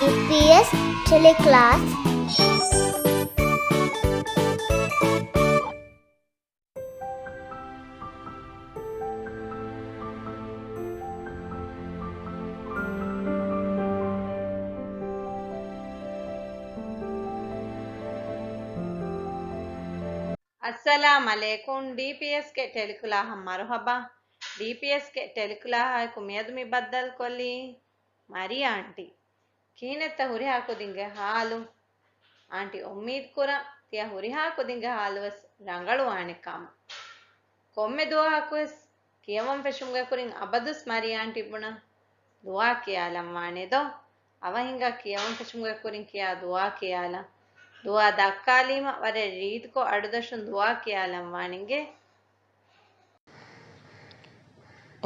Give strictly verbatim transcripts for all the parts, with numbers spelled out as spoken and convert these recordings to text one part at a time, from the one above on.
ޑީޕީއެސް ޓެލެކްލާސް. އައްސަލާމް ޢަލައިކުމް. ޑީޕީއެސްގެ ޓެލެކްލާހަށް މަރުޙަބާ. ޑީޕީއެސްގެ ޓެލެކްލާހާއެކު މިއަދު މި ބައްދަލުކޮށްލީ މަރިޔާ އަންޓީ. ކިހިނެއްތަ ހުރިހާ ކުދިންގެ ޙާލު؟ އާންޓީ އުއްމީދު ކުރަން ތިޔަ ހުރިހާ ކުދިންގެ ޙާލުވެސް ރަނގަޅުވާނެ ކަމަށް. ކޮންމެ ދުވަހަކުވެސް ކިޔަވަން ފެށުމުގެ ކުރިން އަބަދުސް މަރިޔާ އަންޓީ ބުނަން ދުޢާ ކިޔާލަން ވާނެ ދޯ؟ އަވަހިންގާ ކިޔަވަން ފެށުމުގެ ކުރިން ކިޔާ ދުޢާ ކިޔާލަން. ދުޢާ ދައްކާލީމަ ވަރަށް ރީތިކޮށް އަޑުދަށުން ދުޢާ ކިޔާލަން ވާނެ އިނގޭ.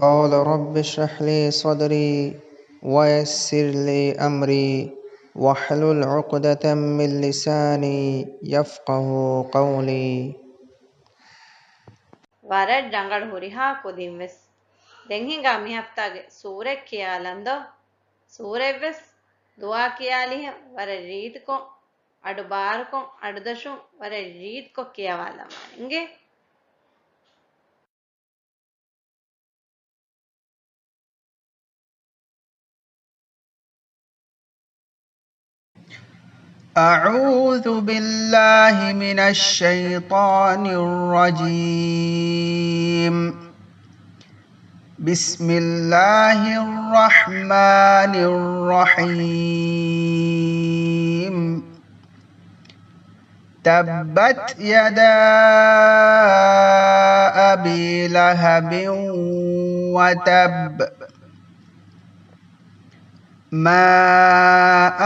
قال رب اشرح لي صدري ويسر لي أمري واحلل عقدة من لساني يفقهوا قولي. ވަރަށް ރަނގަޅު ހުރިހާ ކުދިން ވެސް. ދެން ހިނގާ މި ހަފްތާގެ ސޫރަތް ކިޔާލަން ދޯ؟ ސޫރަތް ވެސް ދުޢާ ކިޔާލިހެން ވަރަށް ރީތިކޮށް، އަޑު ބާރުކޮށް، އަޑުދަށުން ވަރަށް ރީތިކޮށް ކިޔަވާލަން ވާނެ އިނގޭ. أعوذ بالله من الشيطان الرجيم. بسم الله الرحمن الرحيم. تبت يدا أبي لهب وتب. ما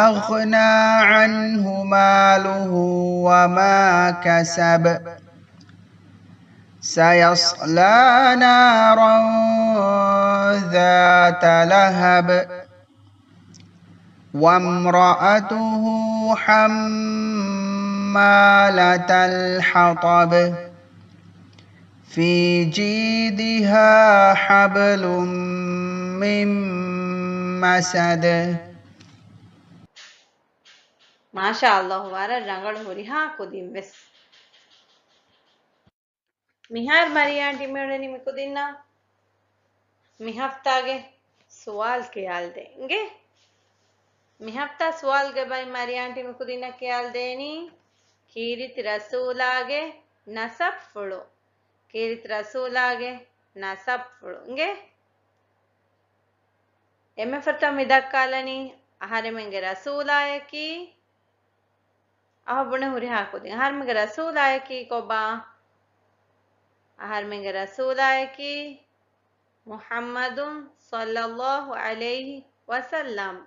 أغنى عنه ماله وما كسب. سيصلى نارا ذات لهب. وامرأته حمالة الحطب. في جيدها حبل من مسد. މާޝާﷲ، ވަރަށް ރަނގަޅު ހުރިހާ ކުދިން ވެސް. މިހާރު މަރިޔާ އަންޓީ މިއުޅެނީ މި ކުދިންނާ މި ހަފްތާގެ ސުވާލު ކިޔާލަދޭން އިނގޭ. މި ހަފްތާ ސުވާލުގެ ބައި މަރިޔާ އަންޓީ މި ކުދިންނަށް ކިޔާލަދޭނީ، ކީރިތި ރަސޫލާގެ ނަސަބްފުޅު. ކީރިތި ރަސޫލާގެ ނަސަބްފުޅު އިނގޭ. އެންމެ ފުރަތަމަ މި ދައްކާލަނީ އަހަރެމެންގެ ރަސޫލާޔަކީ، އަހަ ބުނެ ހުރިހާ ކުދިން. އަހަރެމެންގެ ރަސޫލާޔަކީ ކޮބާ؟ އަހަރެމެންގެ ރަސޫލާޔަކީ މުޙައްމަދު ޞައްލައްލާހު ޢަލައިހި ވަސައްލަމް.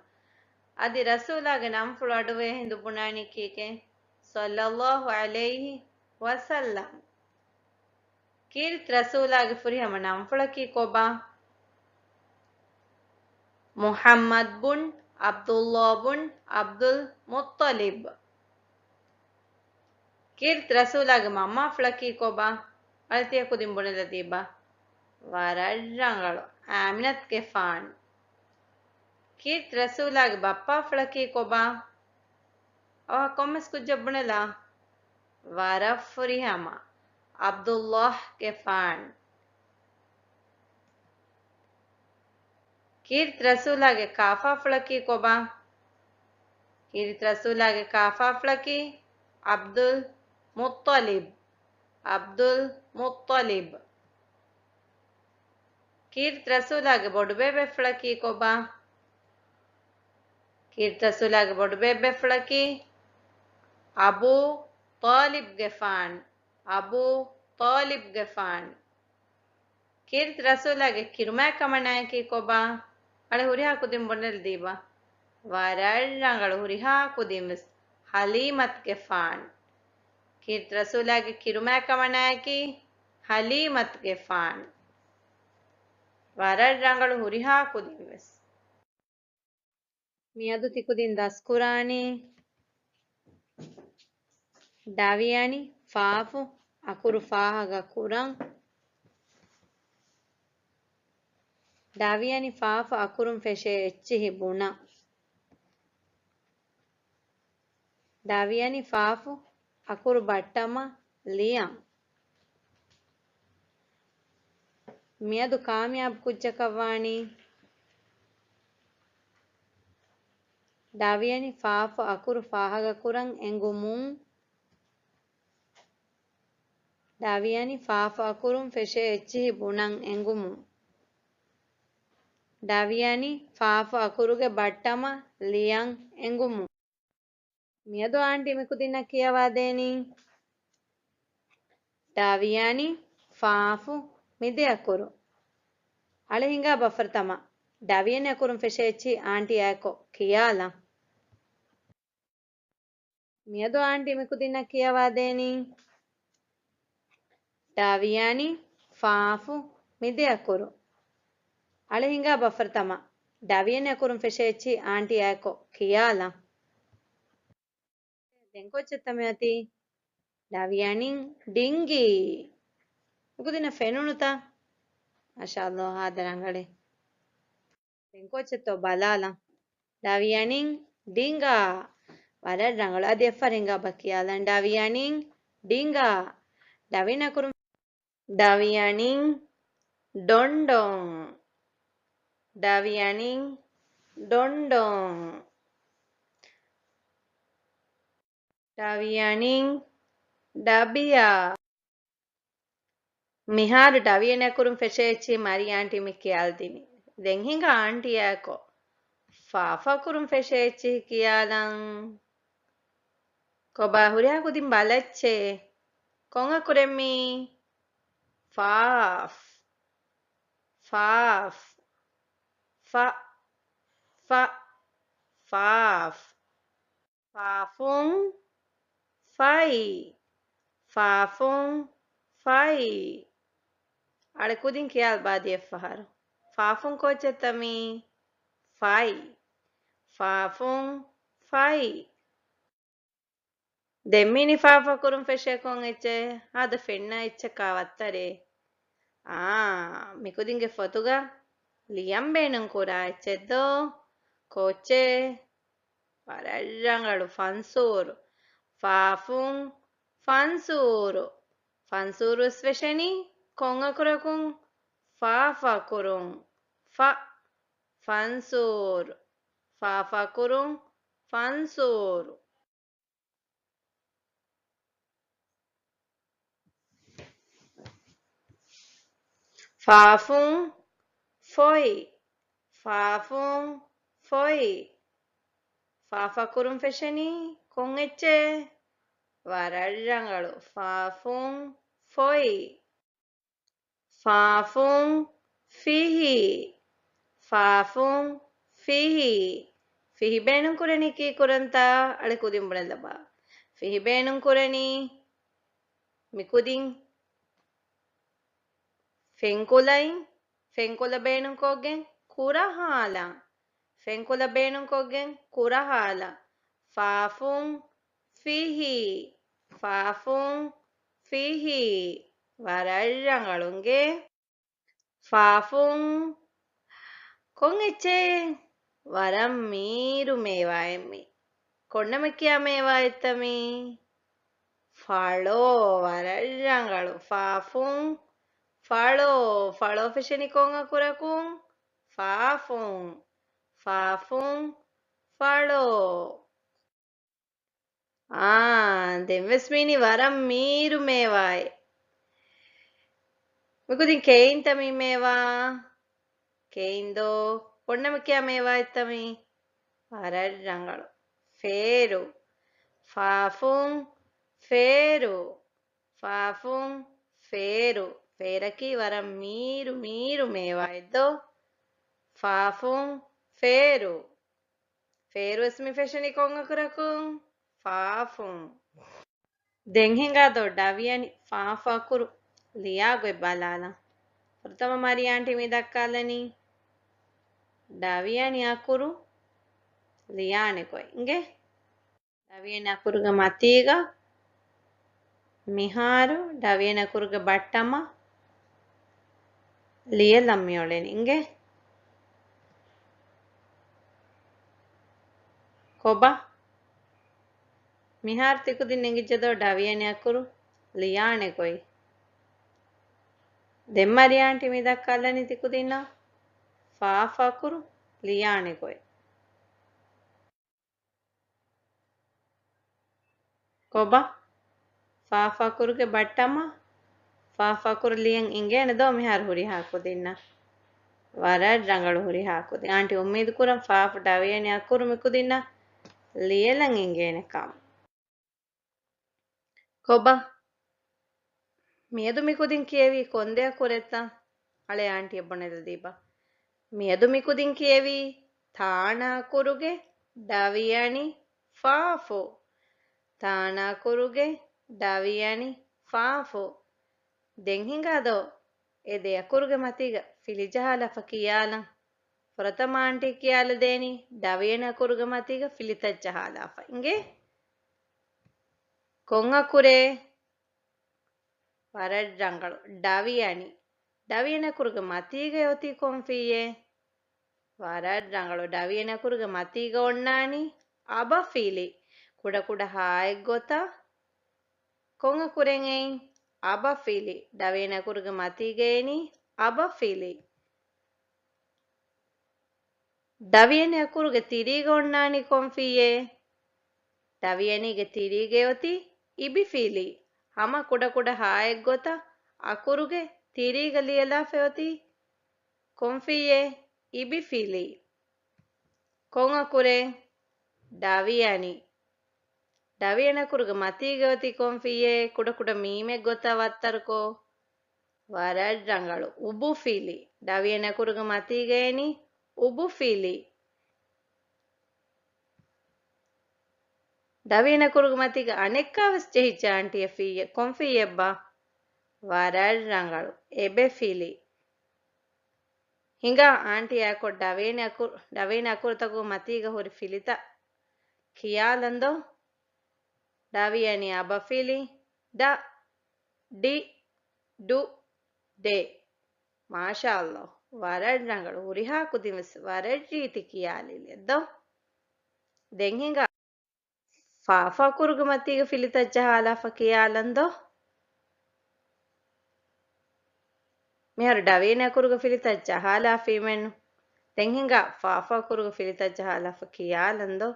އަދި ރަސޫލާގެ ނަންފުޅު އަޑުއެހިނދު ބުނާނީ ކީކޭ؟ ޞައްލައްލާހު ޢަލައިހި ވަސައްލަމް. ކީރިތި ރަސޫލާގެ ފުރިހަމަ ނަންފުޅަކީ ކޮބާ؟ މުޙައްމަދު ބުން ޢަބްދުﷲ ބުން ޢަބްދުލް މުއްޠަލިބް. ކީރިތި ރަސޫލާގެ މަންމާފުޅަކީ ކޮބާ؟ އަޅެ ތިޔަ ކުދިން ބުނެލަދީބަ. ވަރަށް ރަނގަޅު. އާމިނަތުގެފާން. ކީރިތި ރަސޫލާގެ ބައްޕާފުޅަކީ ކޮބާ؟ އަވަހަށް ކޮންމެސް ކުއްޖެއް ބުނެލާ. ވަރަށް ފުރިހަމަ. ޢަބްދުﷲގެފާން. ކީރިތި ރަސޫލާގެ ކާފާފުޅަކީ ކޮބާ؟ ކީރިތި ރަސޫލާގެ ކާފާފުޅަކީ ޢަބްދުލް މުއްޠަލިބް. ޢަބްދުލް މުއްޠަލިބް. ކީރިތި ރަސޫލާގެ ބޮޑުބޭބެފުޅަކީ ކޮބާ؟ ކީރިތި ރަސޫލާގެ ބޮޑުބޭބެފުޅަކީ އަބޫ ޠާލިބްގެފާން. އަބޫ ޠާލިބްގެފާން. ކީރިތި ރަސޫލާގެ ކިރުމާ ކަމަނާޔަކީ ކޮބާ؟ އަޅެ ހުރިހާ ކުދިން ބުނެލަދީބަ. ވަރަށް ރަނގަޅު ހުރިހާ ކުދިން ވެސް. ޙަލީމަތުގެފާން. ކީރިތި ރަސޫލާގެ ކިރުމާ ކަމަނާޔަކީ ޙަލީމަތުގެފާން. ވަރަށް ރަނގަޅު ހުރިހާ ކުދިން ވެސް. މިއަދު ތިކުދިން ދަސްކުރާނީ ޑާވިޔާނި ފާފު އަކުރު ފާހަގަ ކުރަން. ޑާވިޔާނި ފާފު އަކުރުން ފެށޭ އެއްޗިހި ބުނަން. ޑ ވިޔަނި ފާފު އަކުރު ބައްޓަމަ ލިޔަން. މިއަދު ކާމިޔާބު ކުއްޖަކަށްވާނީ. ޑ ވިޔަނި ފާފު އަކުރު ފާހަގަކުރަން އެނގުމުން. ޑ ވިޔަނި ފާފު އަކުރުން ފެށޭ އެއްޗިހި ބުނަން އެނގުމުން. ޑ ވިޔަނި ފާފު އަކުރުގެ ބައްޓަމަ ލިޔަން އެނގުމުން. މިއަދު އާންޓީ މިކުދިންނަށް ކިޔަވާދޭނީ. ޑ ވިޔަނި ފާފު މިދި އަކުރު. އަޅެ ހިނގާ ބަފަރުތަމަ. ޑ ވިޔަނި އަކުރުން ފެށޭ އެއްޗިހި އާންޓީ އާއެކު ކިޔާލަން. މިއަދު އާންޓީ މިކުދިންނަށް ކިޔަވާދޭނީ. ޑ ވިޔަނި ފާފު މިދި އަކުރު. އަޅެ ހިނގާ ބަފަރުތަމަ. ޑ ވިޔަނި އަކުރުން ފެށޭ އެއްޗިހި އާންޓީ އާއެކު ކިޔާލަން. ދެން ކޯއްޗެއްތަ މިއޮތީ؟ ޑ ވިޔަނިން ޑިންގީ. މިކުދިންނަށް ފެނުނުތަ؟ މާޝާﷲ، ހާދަ ރަނގަޅޭ. ދެން ކޯއްޗެއްތޯ ބަލާލަން. ޑ ވިޔަނިން ޑިނގާ. ވަރަށް ރަނގަޅު. އަދި އެއްފަހަރު ހިނގާ ބަ ކިޔާލަން. ޑ ވިޔަނިން ޑިނގާ. ޑ ވިޔަނި އަކުރުން، ޑ ވިޔަނިން ޑޮންޑޮން. ޑ ވިޔަނިން ޑޮންޑޮން. ޑ ވިޔަނިން ޑަބިޔާ. މިހާރު ޑ ވިޔަނި އަކުރުން ފެށޭ އެއްޗިހި މަރިޔާ އާންޓީ މި ކިޔާލަދިނީ. ދެން ހިނގާ އާންޓީއާއެކު ފާފު އަކުރުން ފެށޭ އެއްޗިހި ކިޔާލަން. ކޮބާ ހުރިހާ ކުދިން ބަލައްޗޭ. ކޮން އަކުރެއް މީ؟ ފާފް. ފާފް. ފަ، ފަ، ފާފް. ފާފުން ފައި. ފާފުން ފައި. އަޅެ ކުދިން ކިޔާލަބާ އަދި އެއްފަހަރު. ފާފުން ކޯއްޗެއްތަ މީ؟ ފައި. ފާފުން ފައި. ދެން މީނި ފާފު އަކުރުން ފެށޭ ކޮން އެއްޗެއް؟ ހާދަ ފެންނަ އެއްޗަކާ ވައްތަރޭ. އާ، މިކުދިންގެ ފޮތުގަ ލިޔަން ބޭނުން ކުރާ އެއްޗެއްދޯ؟ ކޯއްޗެއް؟ ވަރަށް ރަނގަޅު. ފަންސޫރު. ފާފުން ފަންސޫރު. ފަންސޫރު ވެސް ފެށެނީ ކޮން އަކުރަކުން؟ ފާފު އަކުރުން. ފަ، ފަންސޫރު. ފާފު އަކުރުން ފަންސޫރު. ފާފުން ފޮތް. ފާފުން ފޮތް. ފާފު އަކުރުން ފެށެނީ ކޮން އެއްޗެއް؟ ވަރަށް ރަނގަޅު. ފާފުން ފޮތް. ފާފުން ފިހި. ފާފުން ފިހި. ފިހި ބޭނުން ކުރަނީ ކީއްކުރަންތަ؟ އަޅެ ކުދިން ބުނެލަބާ. ފިހި ބޭނުން ކުރަނީ މިކުދިން ފެންކުލައިން، ފެންކުލަ ބޭނުންކޮށްގެން ކުރަހާލަން. ފެންކުލަ ބޭނުންކޮށްގެން ކުރަހާލަން. ފާފުން ފިހި. ފާފުން ފިހި. ވަރަށް ރަނގަޅު އިނގޭ. ފާފުން ކޮން އެއްޗެއް؟ ވަރަށް މީރު މޭވާއެއް މީ. ކޮންނަމެ ކިޔާ މޭވާއެއްތަ މީ؟ ފަޅޯ. ވަރަށް ރަނގަޅު. ފާފުން ފަޅޯ. ފަޅޯ ފެށެނީ ކޮން އަކުރަކުން؟ ފާފުން. ފާފުން ފަޅޯ. އާ، ދެންވެސް މީނީ ވަރަށް މީރު މޭވާއެއް. މިކުދިން ކެއިންތަ މި މޭވާ؟ ކެއިންދޯ؟ ކޮންނަމެ ކިޔާ މޭވާއެއްތަ މީ؟ ވަރަށް ރަނގަޅު. ފޭރު. ފާފުން ފޭރު. ފާފުން ފޭރު. ފޭރަކީ ވަރަށް މީރު މީރު މޭވާއެއްދޯ؟ ފާފުން ފޭރު. ފޭރުވެސް މި ފެށެނީ ކޮން އަކުރަކުން؟ ފާފުން. ދެން ހިނގާދޯ ޑަވިޔަނި ފާފު އަކުރު ލިޔާ ގޮތް ބަލާލަން. ފުރަތަމަ މަރިޔާ އާންޓީ މި ދައްކާލަނީ ޑަވިޔަނި އަކުރު ލިޔާނެ ގޮތް. އިނގޭ؟ ޑަވިޔަނި އަކުރުގެ މަތީގަ މިހާރު ޑަވިޔަނި އަކުރުގެ ބައްޓަމަ ލިޔެލަން މިއުޅެނީ. އިނގޭ؟ ކޮބާ؟ މިހާރު ތިކުދިން އެނގިއްޖެދޯ ޑަވިޔަނި އަކުރު ލިޔާނެ ގޮތް. ދެން މަރިޔާ އާންޓީ މި ދައްކާލަނީ ތިކުދިންނަށް ފާފަ އަކުރު ލިޔާނެ ގޮތް. ކޮބާ؟ ފާފަ އަކުރުގެ ބައްޓަމާ؟ ފާފަ އަކުރު ލިޔަން އިނގޭނެ ދޯ މިހާރު ހުރިހާ ކުދިންނަށް؟ ވަރަށް ރަނގަޅު ހުރިހާ ކުދިން. އާންޓީ އުއްމީދު ކުރަން ފާފަ ޑަވިޔަނި އަކުރު މި ކުދިންނަށް ލިޔެލަން އިނގޭނެ ކަމަށް. ކޮބާ؟ މިއަދު މި ކުދިން ކިޔެވީ ކޮންދެ އަކުރެއްތަ؟ އަޅޭ އާންޓީއަށް ބުނެލަދީބަ. މިއަދު މި ކުދިން ކިޔެވީ ތާނަ އަކުރުގެ ޑަވިޔަނި ފާފު. ތާނަ އަކުރުގެ ޑަވިޔަނި ފާފު. ދެން ހިނގާ ދޯ؟ އެ ދެ އަކުރުގެ މަތީގަ ފިލި ޖަހާލާފަ ކިޔާލަން. ފުރަތަމަ އާންޓީ ކިޔާލަދޭނީ ޑަވިޔަނި އަކުރުގެ މަތީގަ ފިލިތައް ޖަހާލާފަ. އިނގޭ؟ ކޮން އަކުރޭ؟ ވަރަށް ރަނގަޅު. ޑަވިޔަނި. ޑަވިޔަނި އަކުރުގެ މަތީގައި އޮތީ ކޮން ފިއްޔެއް؟ ވަރަށް ރަނގަޅު. ޑަވިޔަނި އަކުރުގެ މަތީގަ އޮންނާނީ އަބަފިލި. ކުޑަކުޑަ ހާއެއްގޮތަށް ކޮން އަކުރެއް އެއީ؟ އަބަފިލި. ޑަވިޔަނި އަކުރުގެ މަތީގައި އެނީ އަބަފިލި. ޑަވިޔަނި އަކުރުގެ ތިރީގަ އޮންނާނީ ކޮން ފިއްޔެއް؟ ޑަވިޔަނީގެ ތިރީގައި އޮތީ އިބިފިލި. ހަމަ ކުޑަކުޑަ ހާއެއްގޮތަށް އަކުރުގެ ތިރީގަ ލިޔެލާފައި އޮތީ ކޮން ފިއްޔެއް؟ އިބިފިލި. ކޮން އަކުރެއް؟ ޑަވިޔަނި. ޑަވިޔަނި އަކުރުގެ މަތީގައި އޮތީ ކޮން ފިއްޔެއް؟ ކުޑަކުޑަ މީމެއްގޮތަށް ވައްތަރުކޮށް. ވަރަށް ރަނގަޅު. އުބުފިލި. ޑަވިޔަނި އަކުރުގެ މަތީގައި އެނީ އުބުފިލި. ޑަވިޔަނި އަކުރުގެ މަތީގަ އަނެއްކާވެސް ޖެހިއްޖެ އާންޓީއަށް ފިއްޔެއް. ކޮން ފިއްޔެއްބާ؟ ވަރަށް ރަނގަޅު. އެބެފިލި. ހިނގާ އާންޓީ އާކޮށް ޑަވިޔަނި އަކުރު، ޑަވިޔަނި އަކުރުތަކުގެ މަތީގަ ހުރި ފިލިތައް ކިޔާލަން ދޯ. ޑަވިޔަނި އަބަފިލި. ޑ، ޑި، ޑު، ޑެ. މާޝާﷲ. ވަރަށް ރަނގަޅު. ހުރިހާ ކުދިން ވެސް ވަރަށް ރީތި ކިޔާލިލެއް ދޯ. ދެން ހިނގާ ފާފަ އަކުރުގެ މަތީގަ ފިލިތައް ޖަހާލާފަ ކިޔާލަން ދޯ. މިހާރު ޑަވިޔަނި އަކުރުގެ ފިލިތައް ޖަހާލާފީމެއްނު. ދެން ހިނގާ ފާފަ އަކުރުގެ ފިލިތައް ޖަހާލާފަ ކިޔާލަން ދޯ.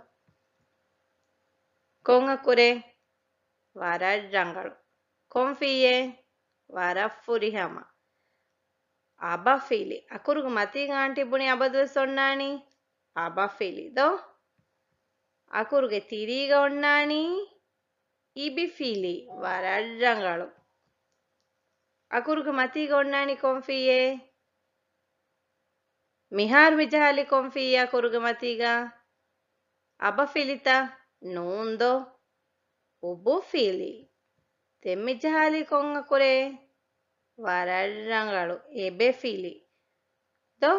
ކޮން އަކުރެއް؟ ވަރަށް ރަނގަޅު. ކޮން ފިއްޔެއް؟ ވަރަށް ފުރިހަމަ. އަބަފިލި. އަކުރުގެ މަތީގަ އާންޓީ ބުނި އަބަދުވެސް އޮންނާނީ އަބަފިލި ދޯ. އަކުރުގެ ތިރީގަ އޮންނާނީ އިބިފިލި. ވަރަށް ރަނގަޅު. އަކުރުގެ މަތީގަ އޮންނާނީ ކޮން ފިއްޔެއް؟ މިހާރު މި ޖަހާލި ކޮން ފިއްޔެއް އަކުރުގެ މަތީގަ؟ އަބަފިލިތަ؟ ނޫން ދޯ. އުބުފިލި. ދެން މި ޖަހާލީ ކޮން އަކުރެއް؟ ވަރަށް ރަނގަޅު. އެބެފިލި. ދޯ؟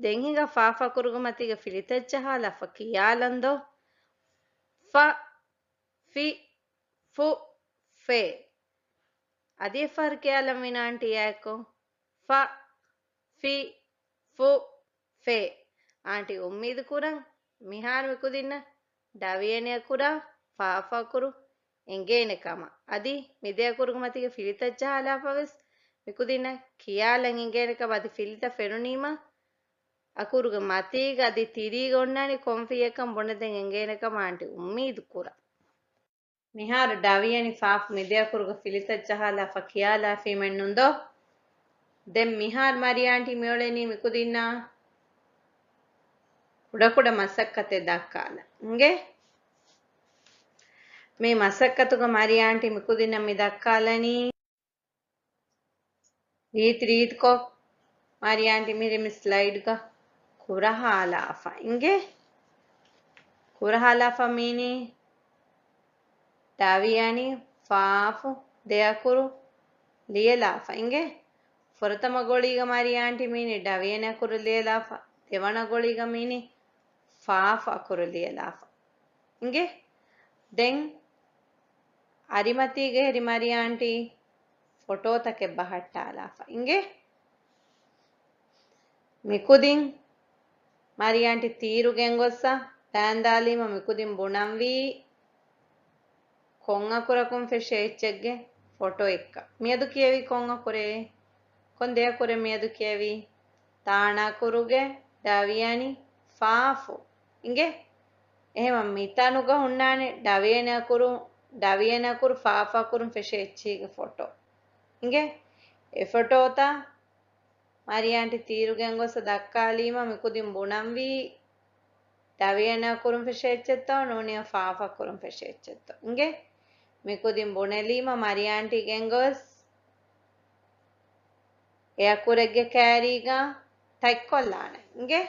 ދެން ހިނގާ ފާފަ އަކުރުގެ މަތީގަ ފިލިތައް ޖަހާލާފަ ކިޔާލަން ދޯ. ފަ، ފި، ފު، ފެ. އަދި އެއްފަހަރު ކިޔާލަން ވީނާ އާންޓީއާއެކު. ފަ، ފި، ފު، ފެ. އާންޓީ އުއްމީދު ކުރަން މިހާރު މި ކުދިންނަށް ޑަވިޔަނި އަކުރާ ފާފަ އަކުރު އެނގޭނެ ކަމަށް. އަދި މި ދެ އަކުރުގެ މަތީގަ ފިލިތައް ޖަހާލާފަވެސް މި ކުދިންނަށް ކިޔާލަން އެނގޭނެ ކަމަށް. އަދި ފިލިތައް ފެނުނީމަ އަކުރުގެ މަތީގަ އަދި ތިރީގަ އޮންނާނީ ކޮން ފިއްޔަކަން ބުނެދޭން އެނގޭނެ ކަމަށް އާންޓީ އުއްމީދު ކުރަން. މިހާރު ޑަވިޔަނި ފާފަ މި ދެ އަކުރުގަ ފިލިތައް ޖަހާލާފަ ކިޔާލާފީމެއްނުން ދޯ؟ ދެން މިހާރު މަރިޔާ އާންޓީ މިއުޅެނީ މި ކުދިންނާ ކުޑަކުޑަ މަސައްކަތެއް ދައްކާލަން. އިނގޭ؟ މި މަސައްކަތުގަ މަރިޔާ އާންޓީ މި ކުދިންނަށް މި ދައްކާލަނީ ރީތި ރީތިކޮށް މަރިޔާ އާންޓީ މިހިރީ މި ސްލައިޑްގަ ކުރަހާލާފަ. އިނގޭ؟ ކުރަހާލާފަ މީނީ ޑަވިޔަނި ފާފު ދެ އަކުރު ލިޔެލާފަ. އިނގޭ؟ ފުރަތަމަ ގޮޅީގަ މަރިޔާ އާންޓީ މީނީ ޑަވިޔަނި އަކުރު ލިޔެލާފަ. ދެވަނަ ގޮޅީގަ މީނީ ފާފަ އަކުރު ލިޔެލާފަ. އިނގޭ؟ ދެން އަރިމަތީގަ ހެރި މަރިޔާ އާންޓީ ފޮޓޯތަކެއް ބަހައްޓާލާފަ. އިނގޭ؟ މިކުދިން މަރިޔާ އާންޓީ ތީރު ގެންގޮއްސަ ދާންދާލީމަ މިކުދިން ބުނަންވީ ކޮން އަކުރަކުން ފެށޭ އެއްޗެއްގެ ފޮޓޯއެއްކަން. މިއަދު ކިޔެވީ ކޮން އަކުރެއް؟ ކޮން ދެ އަކުރެއް މިއަދު ކިޔެވީ؟ ތާނަ އަކުރުގެ ޑ ވިޔަނި ފާފު. އިނގޭ؟ އެހެމަ މިތަނުގަ ހުންނާނެ ޑ ވިޔަނި އަކުރު، ޑ ވިޔަނި އަކުރު ފާފު އަކުރުން ފެށޭ އެއްޗިހިގެ ފޮޓޯ. އިނގޭ؟ އެ ފޮޓޯތައް މަރިޔާ އަންޓި ތީރުގެން ގޮސް ދައްކާލީމަ މިކުދިން ބުނަންވީ ޑ ވިޔަނި އަކުރުން ފެށޭ އެއްޗެއްތޯ ނޫނީ ފާފު އަކުރުން ފެށޭ އެއްޗެއްތޯ. އިނގޭ؟ މިކުދިން ބުނެލީމަ މަރިޔާ އަންޓި ގެންގޮސް އެ އަކުރެއްގެ ކައިރީގަ ތަތްކޮށްލާނެ. އިނގޭ؟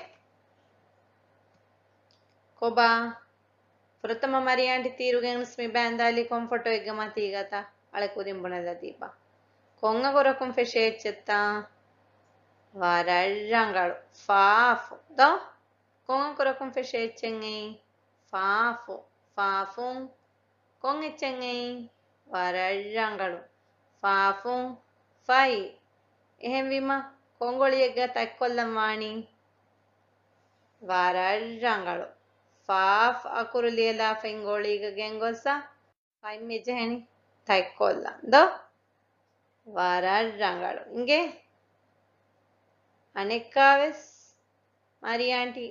ކޮބާ؟ ފުރަތަމަ މަރިޔާ އަންޓި ތީރުގެން ގޮސް މި ބައިންދާލީ ކޮން ފޮޓޯއެއްގެ މަތީގަތަ؟ އަޅެ ކުދިން ބުނެލަދީބަ. ކޮން އަކުރަކުން ފެށޭ އެއްޗެއްތަ؟ ވަރަށް ރަނގަޅު. ފާފު. ދޯ؟ ކޮން އަކުރަކުން ފެށޭ އެއްޗެއް އެއީ؟ ފާފު. ފާފުން. ކޮން އެއްޗެއް އެއީ؟ ވަރަށް ރަނގަޅު. ފާފުން ފައި. އެހެންވީމަ ކޮން ގޮޅިއެއްގަ ތަތްކޮށްލަން ވާނީ؟ ވަރަށް ރަނގަޅު. ފާފު އަކުރު ލިޔެލާފައި ގޮޅީގަ ގެންގޮސްސަ ފައިން މި ޖެހެނީ ތަތްކޮށްލަން ދޯ؟ ވަރަށް ރަނގަޅު. އިނގޭ؟ އަނެއްކާވެސް މަރިޔާ އަންޓި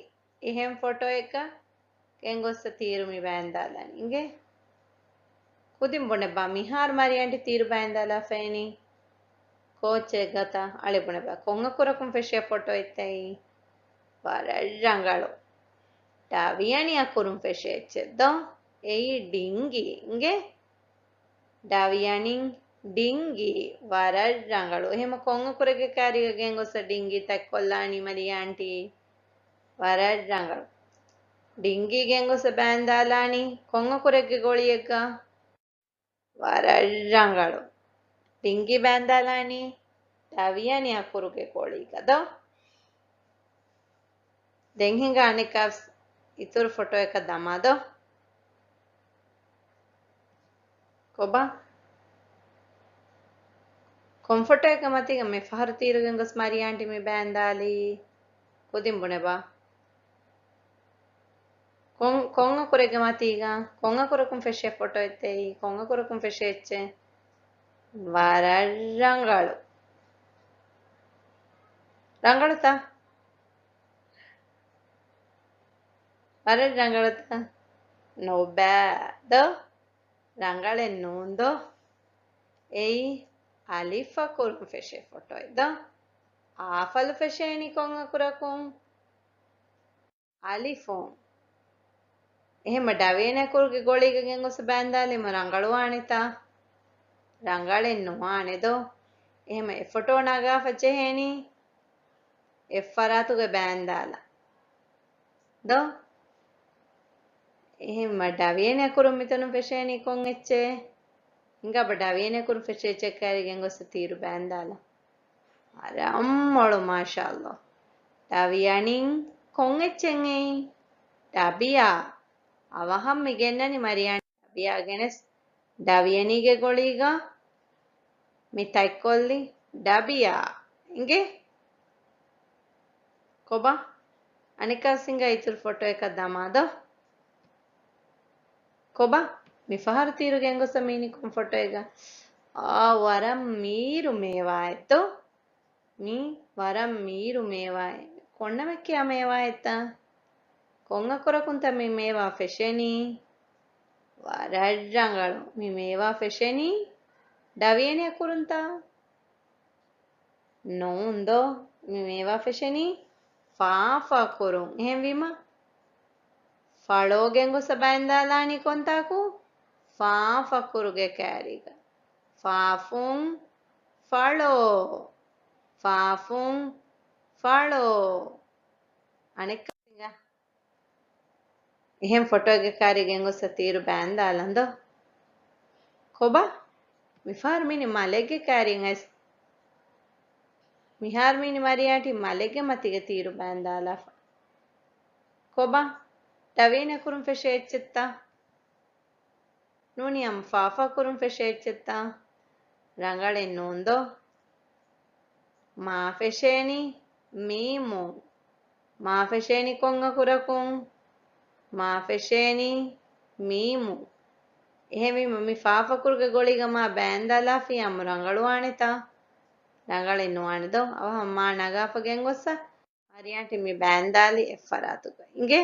އެހެން ފޮޓޯއެއްގަ ގެންގޮސްސަ ތީރު މި ބައިންދާލަނީ. އިނގޭ؟ ކުދިން ބުނެބާ މިހާރު މަރިޔާ އަންޓި ތީރު ބައިންދާލާފައިނީ ކޯއްޗެއްގަތަ؟ އަޅެ ބުނެބާ ކޮން އަކުރަކުން ފެށޭ ފޮޓޯއެއްތައީ؟ ވަރަށް ރަނގަޅު. ޑ ވިޔަނި އަކުރުން ފެށޭ އެއްޗެއް ދޯ؟ އެއީ ޑިންގީ. އިނގޭ؟ ޑ ވިޔަނިން ޑިންގީ. ވަރަށް ރަނގަޅު. އެހެމަ ކޮން އަކުރެއްގެ ކައިރީގަ ގެންގޮސް ޑިންގީ ތަތްކޮށްލާނީ މަރިޔާ އަންޓީ؟ ވަރަށް ރަނގަޅު. ޑިންގީ ގެންގޮސް ބައިންދާލާނީ ކޮން އަކުރެއްގެ ގޮޅިއެއްގަ؟ ވަރަށް ރަނގަޅު. ޑިންގީ ބައިންދާލާނީ ޑ ވިޔަނި އަކުރުގެ ގޮޅީގަ ދޯ؟ ދެން ހިނގާ އަނެއްކާވެސް އިތުރު ފޮޓޯއަކަށް ދަމާ ދޯ؟ ކޮބާ؟ ކޮން ފޮޓޯއެއްގެ މަތީގަ މި ފަހަރު ތީރުގެން ގޮސް މަރިޔާ އަންޓި މި ބައިންދާލީ؟ ކުދިން ބުނެބާ. ކޮން، ކޮން އަކުރެއްގެ މަތީގަ؟ ކޮން އަކުރަކުން ފެށޭ ފޮޓޯއެއްތައީ؟ ކޮން އަކުރަކުން ފެށޭ އެއްޗެއް؟ ވަރަށް ރަނގަޅު. ރަނގަޅުތަ؟ ވަރަށް ރަނގަޅުތަ؟ ނުބައި ދޯ؟ ރަނގަޅެއް ނޫން ދޯ؟ އެއީ އަލިފް އަކުރުން ފެށޭ ފޮޓޯއެއް ދޯ؟ އާފަލު ފެށޭނީ ކޮން އަކުރަކުން؟ އަލިފުން. އެހެންމަ ޑ ވިޔަނި އަކުރުގެ ގޮޅީގަ ގެންގޮސް ބައިންދާލީމަ ރަނގަޅުވާނެތާ؟ ރަނގަޅެއް ނުވާނެ ދޯ؟ އެހެންމަ އެ ފޮޓޯ ނަގާފަ ޖެހޭނީ އެއްފަރާތުގަ ބައިންދާލަން ދޯ؟ އެހެންމަ ޑ ވިޔަނި އަކުރުން މިތަނުން ފެށޭނީ ކޮން އެއްޗެއް؟ ހިނގާބަ ޑ ވިޔަނި އަކުރުން ފެށޭ އެއްޗެއް ކައިރި ގެންގޮސް ތީރު ބައިންދާލަން. ވަރަށް މޮޅު މާޝާﷲ. ޑ ވިޔަނިން ކޮން އެއްޗެއް އެއީ؟ ޑަބިޔާ. އަވަހަށް މި ގެންނަނީ މަރިޔާ އަންޓި ޑަބިޔާ ގެނެސް ޑ ވިޔަނީގެ ގޮޅީގަ މި ތަތްކޮށްލި ޑަބިޔާ. އިނގޭ؟ ކޮބާ؟ އަނެއްކާ ސިނގާ އިތުރު ފޮޓޯއަކަށް ދަމާ ދޯ؟ ކޮބާ؟ މި ފަހަރު ތީރު ގެންގޮސް މީނީ ކޮން ފޮޓޯއެއްގަ؟ އާ، ވަރަށް މީރު މޭވާއެއް ދޯ؟ މީ ވަރަށް މީރު މޭވާއެއް. ކޮންނަމެއްކިޔާ މޭވާއެއްތަ؟ ކޮން އަކުރަކުންތަ މި މޭވާ ފެށެނީ؟ ވަރަށް ރަނގަޅު. މި މޭވާ ފެށެނީ ޑ ވިޔަނި އަކުރުންތަ؟ ނޫން ދޯ؟ މި މޭވާ ފެށެނީ ފާފު އަކުރުން. އެހެންވީމަ ފަޅޯ ގެންގޮސް ބައިންދާލާނީ ކޮންތާކު؟ ފާފު އަކުރުގެ ކައިރީގަ. ފާފުން ފަޅޯ. ފާފުން ފަޅޯ. އަނެއްކާ ސިނގާ. އެހެން ފޮޓޯއެއްގެ ކައިރި ގެންގޮސް ތީރު ބައިންދާލަން ދޯ؟ ކޮބާ؟ މިފަހަރު މީނި މަލެއްގެ ކައިރިން އައިސް. މިހާރު މީނި މަރިޔާ އަންޓީ މަލެއްގެ މަތީގަ ތީރު ބައިންދާލާފަ. ކޮބާ؟ ޑ ވިޔަނި އަކުރުން ފެށޭ އެއްޗެއްތަ؟ ނޫނީ އަމް ފާފު އަކުރުން ފެށޭ އެއްޗެއްތަ؟ ރަނގަޅެއް ނޫން ދޯ؟ މާ ފެށޭނީ މީމުން. މާ ފެށޭނީ ކޮން އަކުރަކުން؟ މާ ފެށޭނީ މީމުން. އެހެންވީމަ މި ފާފަކުރުގެ ގޮޅީގަ މާ ބައިންދާލާފިއްޔާމު ރަނގަޅުވާނެތާ؟ ރަނގަޅެއް ނުވާނެ ދޯ؟ އަވަހަށް މާ ނަގާފަ ގެންގޮއްސަ. މަރިއާންޓީ މި ބައިންދާލީ އެއްފަރާތުގަ. އިނގޭ؟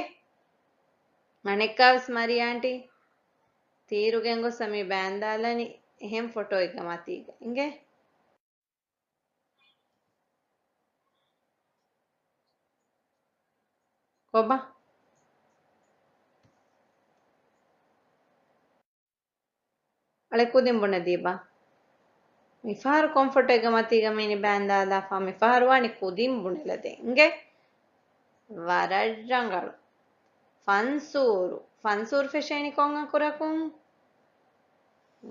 އަނެއްކާވެސް މަރިއާންޓީ ތީރު ގެންގޮއްސަ މި ބައިންދާލަނީ އެހެން ފޮޓޯއެއްގެ މަތީގަ. އިނގޭ؟ ކޮބާ؟ އަޅެ ކުދިން ބުނެދީބަ. މިފަހަރު ކޮން ފޮޓޯއެއްގެ މަތީގަ މީނި ބައިންދާލާފަ؟ މިފަހަރު ވާނީ ކުދިން ބުނެލަދޭ. އިނގޭ؟ ވަރަށް ރަނގަޅު. ފަންސޫރު. ފަންސޫރު ފެށޭނީ ކޮން އަކުރަކުން؟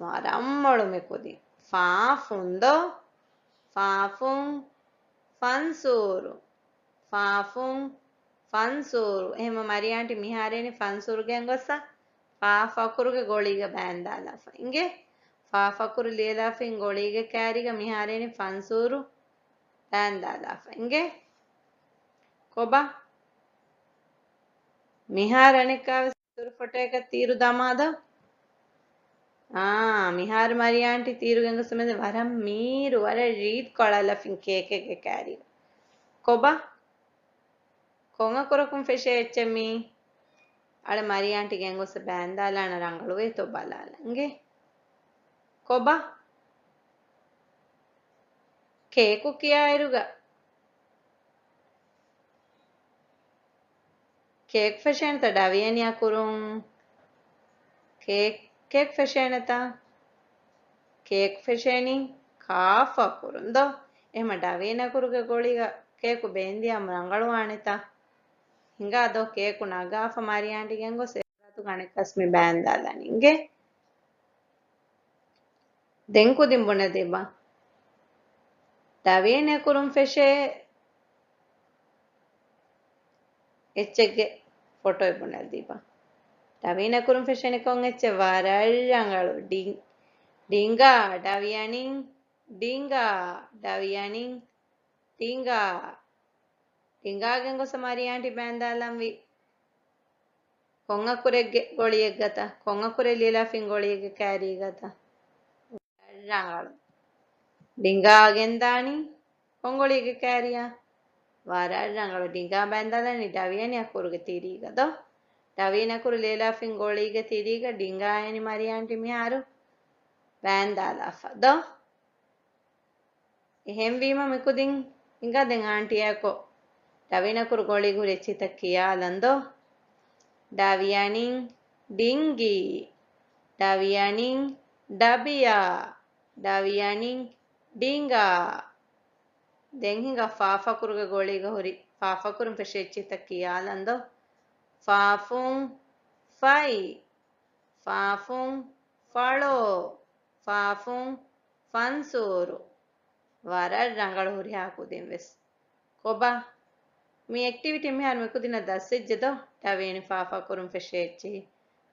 ވަރަށް މޮޅު މި ކުދިން. ފާފުން ދޯ؟ ފާފުން. ފަންސޫރު. ފާފުން. ފަންސޫރު. އެހެންމަ މަރިއާންޓީ މިހާރޭނީ ފަންސޫރު ގެންގޮއްސަ ފާފަކުރުގެ ގޮޅީގަ ބައިންދާލާފަ. އިނގޭ؟ ފާފަކުރު ލިޔެލާފިން ގޮޅީގެ ކާރީގަ މިހާރޭނީ ފަންސޫރު ބައިންދާލާފަ. އިނގޭ؟ ކޮބާ؟ މިހާރު އަނެއްކާވެސް އިތުރު ފޮޓޯއަކަށް ތީރު ދަމާދޯ. އާ، މިހާރު މަރިއާންޓީ ތީރު ގެންގޮސް މެދެ ވަރަށް މީރު، ވަރަށް ރީތިކޮޅާ ލަފިން ކޭކެއްގެ ކާރީގަ. ކޮބާ؟ ކޮން އަކުރަކުން ފެށޭ އެއްޗެއް މީ؟ އަޅެ މަރިއާންޓީ ގެންގޮސް ބައިންދާލާނަ ރަނގަޅުވޭތޯ ބަލާލަން. އިނގޭ؟ ކޮބާ؟ ކޭކު ކިޔާއިރުގަ ކޭކް ފެށޭނެތަ ޑަވިޔަނި އަކުރުން؟ ކޭކް، ކޭކް ފެށޭނެތަ؟ ކޭކް ފެށޭނީ ކާފު އަކުރުން ދޯ؟ އެހެމަ ޑަވިޔަނި އަކުރުގެ ގޮޅީގަ ކޭކު ބޭންދިޔާމު ރަނގަޅުވާނެތަ؟ ހިނގާ ދޯ ކޭކު ނަގާފަ މަރިއާންޓީ ގެންގޮސް އެ ފަރާތުގަ އަނެއްކާސް މި ބައިންދާލަނީ. އިނގޭ؟ ދެން ކުދިން ބުނެދީބަ. ޑަވިޔަނި އަކުރުން ފެށޭ އެއްޗެއްގެ ފޮޓޯއެއް ބުނެދީބަ. ޑަވިޔަނި އަކުރުން ފެށޭނެ ކޮން އެއްޗެއް؟ ވަރަށް ރަނގަޅު. ޑި-، ޑިނގާ ޑަވިޔަނި، ޑިނގާ ޑަވިޔަނި، ޑިނގާ. ޑިނގާ ގެންގޮސް މަރިއާންޓީ ބައިންދާލަންވީ ކޮން އަކުރެއްގެ ގޮޅިއެއްގަތަ؟ ކޮން އަކުރެއް ލިޔެލާފިން ގޮޅިއެއްގެ ކާރީގަތަ؟ ރަނގަޅު. ޑިނގާ ގެންދާނީ ކޮން ގޮޅިއެއްގެ ކާރީއާ؟ ވަރަށް ރަނގަޅު. ޑިނގާ ބައިންދާލަނީ ޑަވިޔަނި އަކުރުގެ ތިރީގަ ދޯ؟ ޑަވިޔަނި އަކުރު ލިޔެލާފިން ގޮޅީގެ ތިރީގަ ޑިނގާ އިނީ މަރިއާންޓީ މިހާރު ބައިންދާލާފަ ދޯ؟ އެހެންވީމަ މިކުދިން ހިނގާ ދެން އާންޓީއާއެކު ޑަވިޔަނި އަކުރު ގޮޅީގެ ހުރި އެއްޗިތައް ކިޔާލަން ދޯ؟ ޑަވިޔަނި ޑިންގީ. ޑަވިޔަނި ޑަބިޔާ. ޑަވިޔަނި ޑިނގާ. ދެން ހިނގާ ފާފަކުރުގެ ގޮޅީގަ ހުރި ފާފަކުރުން ފެށޭ އެއްޗިތައް ކިޔާލަން ދޯ؟ ފާފުން ފައި. ފާފުން ފަޅޯ. ފާފުން ފަންސޫރު. ވަރަށް ރަނގަޅު ހުރިހާ ކުދިން ވެސް. ކޮބާ؟ މި އެކްޓިވިޓީ މިހާރު މިކުދިންނަށް ދަސްވެއްޖެ ދޯ؟ ޑަވިޔަނި ފާފަކުރުން ފެށޭ އެއްޗިހި.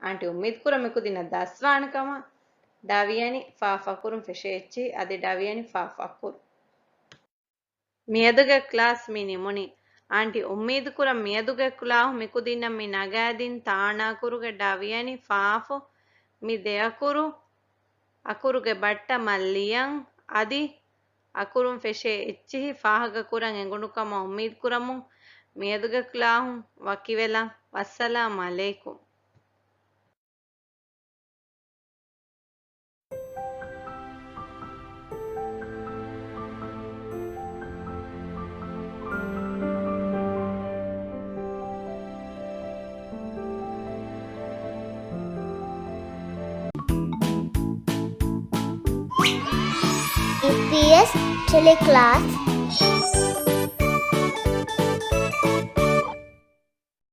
އާންޓީ އުއްމީދު ކުރަން މިކުދިންނަށް ދަސްވާނެ ކަމަށް. ޑަވިޔަނި ފާފަކުރުން ފެށޭ އެއްޗިހި. އަދި ޑަވިޔަނި ފާފަކުރު. މިއަދުގެ ކްލާސް މި ނިމުނީ. އާންޓީ އުއްމީދު ކުރަން މިއަދުގެ ކްލާހު މިކުދިންނަށް މި ނަގާދިން ތާނަ އަކުރުގެ ޑަވިޔަނި ފާފު މި ދެ އަކުރު، އަކުރުގެ ބައްޓަމަށް ލިޔަން އަދި އަކުރުން ފެށޭ އެއްޗިހި ފާހަގަ ކުރަން އެނގުނު ކަމަށް އުއްމީދު ކުރަމުން މިއަދުގެ ކްލާހުން ވަކިވެލަން. ވައްސަލާމް އަލައިކުމް. އީޕީއެސް ޓެލެކްލާސް.